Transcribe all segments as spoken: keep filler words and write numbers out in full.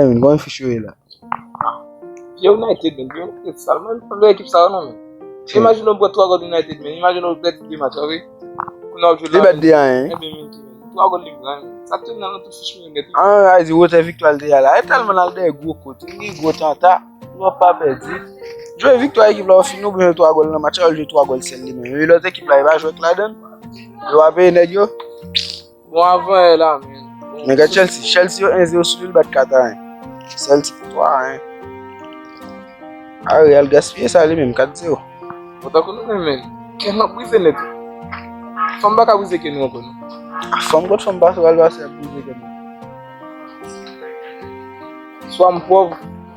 Kòman fich yo ye la? Yo United, men. Yo United, sa. Mwen, mwen, ekip sa, non, men. Imajine w pran twa gòl United, men. Imajine w pèdi de match, ok? Kounye a w ap jwe la. Li pèdi de anyen. Ebyen, men, twa gòl li pran. Sa te nan tout fich mwen, nèt. An, a di, wotè viktwa l te a la. E tèlman l al dèyè gwo kote. Li gwo tanta. Li pa pèdi. Jwe viktwa ekip la, w fini, ou pran twa gòl nan match la, ou jwe twa gòl sèl li menm. E lòt ekip la, e pa jwe ak ladan. Yo pa peye nèg yo. Bon, avan yè la, men. Men gad Chelsea. Chelsea yo en zewo sou li, l bat kat a en. Chelsea twa a en. A, Real gaspiye sa li menm, kat zewo. Bon, tankou nou menm, men. Kè m ap brize nèt. Fanm pa ka brize kè nou ankò, non. A, fanm kot fanm pase, pral pase ap brize kè nou. Swa m pòv,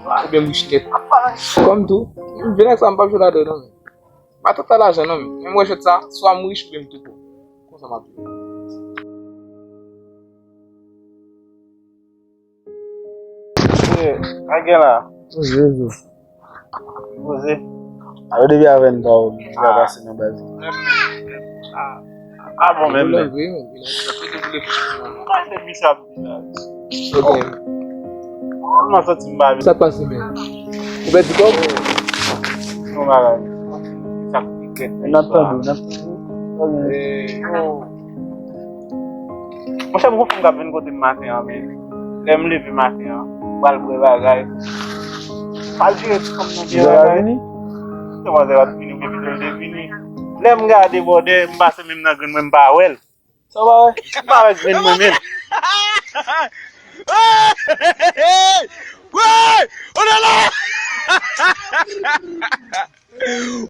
oubyen m rich nèt. Kòm tou, m vin ak sa, m p ap jwe ladan, non, men. Pa tout sa lajan non, men. Men mwen jwèt sa, swa m rich oubyen m tou pòv. Konsa m ap jwe. Mesye, sa gen la? Poze, poze. Poze. Alo, depi avè n pa ou, m pa pase nan baz. Ah, ah bon, menm. Ou leve, men. Kòman depi sa? Ok. Kòman santi m ba? Sa k pase, men? Ou pèdi kòb? Yon bagay. Sa k regrèt. N ap tande, n ap tande. Eh, yo. Monchè, m gon fanm k ap vin kote m maten an, men lè m leve maten an, m pral bwè bagay. M pral jere ti fanm nan byen bagay. Demwazèl pa vini? Demwazèl pa t vini, oubyen pito l te vini. Lè m gade bòdè, m pase menm nan grenn mwen, m pa wè l. Sa w pa wè? M pa wè grenn mwen menm. Woy! Woy! Woy! Woy! Woy!